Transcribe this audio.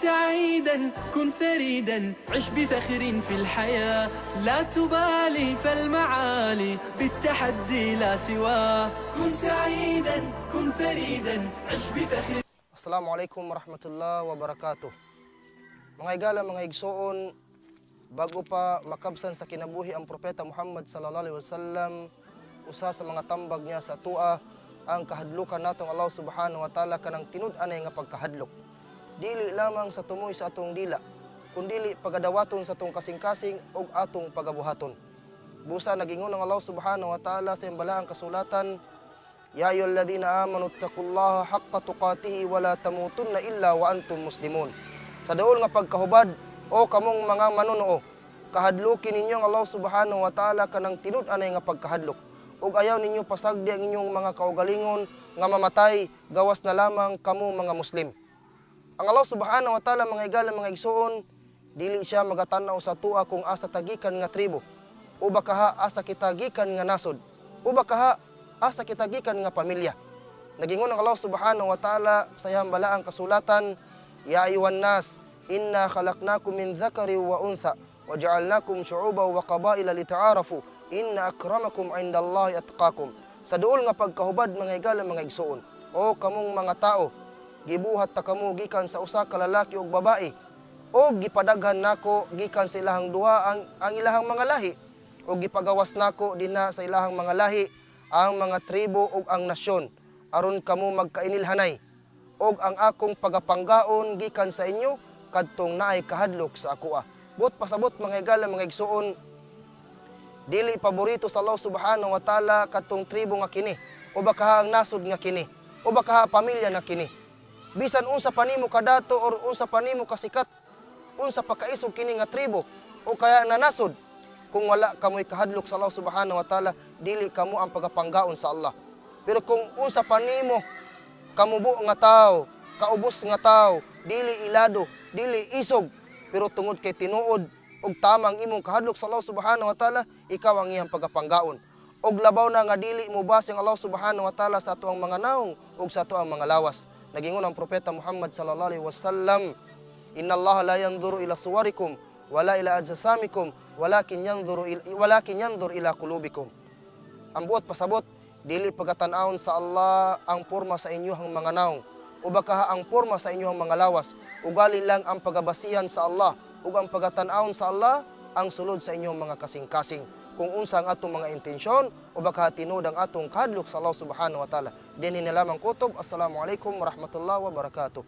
سعيدا، كن فريدا، عش بفخر في الحياة، لا تبالي فالمعالي بالتحدي لا سواه. كن سعيدا، كن فريدا، عش بفخر. Assalamualaikum warahmatullahi wabarakatuh. Mga igala, mga igsuon, bago pa makabsan sa kinabuhi ang Propeta Muhammad sallallahu alaihi wasallam, usa sa mga tambag niya sa atoa ang kahadlukan natong Allah subhanahu wa ta'ala, kanang tinud-anay nga pagkahadlok. Dili lamang sa tumoy sa atong dila, kundili pagadawaton sa atong kasing-kasing ug atong pagabuhaton. Busa nagingon ang Allah subhanahu wa ta'ala sa iyang balaang kasulatan, "Ya ayyuhalladhina amanu taqullaha haqqa tuqatihi wa la tamutunna illa wa antum muslimun." Sa duol nga pagkahubad, o kamong mga manunuo, kahadlukin ninyo ang Allah subhanahu wa ta'ala kanang tinud-anay nga pagkahadlok. Ug ayaw ninyo pasagdi ang inyong mga kaugalingon nga mamatay gawas na lamang kamo mga Muslim. Ang Allah subhanahu wa ta'ala, mga igala, mga igsuon, dili siya magatanaw sa atoa kung asa ta gikan nga tribo, o bakaha asa kita gikan nga nasod, o bakaha asa kita gikan nga pamilya. Nagingon ang Allah subhanahu wa ta'ala sa iyang balaang kasulatan, "Ya ayuhan nas, inna khalaqnakum min dhakari wa untha, wa ja'alnakum syu'uban wa qabaila lita'arafu, inna akramakum indallahi atqakum." Sa duol nga pagkahubad, mga igala, mga igsuon, o kamong mga tao, gibuhat ta kamo gikan sa usa ka lalaki ug babae, o gipadaghan nako gikan sa ilahang duha ang ilahang mga lahi, o gipagawas nako dinha sa ilahang mga lahi ang mga tribo ug ang nasyon aron kamo magkainilhanay, ug ang akong pagapanggaon gikan sa inyo kadtong naay kahadlok sa akoa. Buot pasabot, mga igala, mga igsuon, dili paborito sa Allah subhanahu wa ta'ala kadtong tribo nga kini o baka ang nasod nga kini o baka pamilya na kini. Bisan unsa pa nimo kadato or unsa pa nimo kasikat, unsa pa kaisog kini nga tribo o kaya na nasod, kung wala kamoy kahadlok sa Allah subhanahu wa ta'ala, dili kamo ang pagapanggaon sa Allah. Pero kung unsa pa nimo kamubo nga tao, kaubos nga tao, dili ilado, dili isog, pero tungod kay tinuod ug tama ang imong kahadlok sa Allah subhanahu wa ta'ala, ikaw ang iyang pagapanggaon. Ug labaw na nga dili mo base ang Allah subhanahu wa ta'ala sa atoang mga naong ug sa atoang mga lawas. Nagingon ang Propeta Muhammad sallallahu alaihi wasallam, "Inna Allah la yanzuru ila suwarikum wala ila ajsamikum walakin yanzur ila qulubikum." Ang buot pasabot, dili pagatan-awon sa Allah ang porma sa inyong mga naong o baka ang porma sa inyong mga lawas. Ugali lang ang pagabasihan sa Allah ug ang pagatan-awon sa Allah ang sulod sa inyong mga kasing-kasing. Kung unsa ang atong mga intensyon o baka tinuod ang atong kahadlok sa Allah subhanahu wa ta'ala. Dinhi na lamang kutob. Assalamualaikum warahmatullahi wabarakatuh.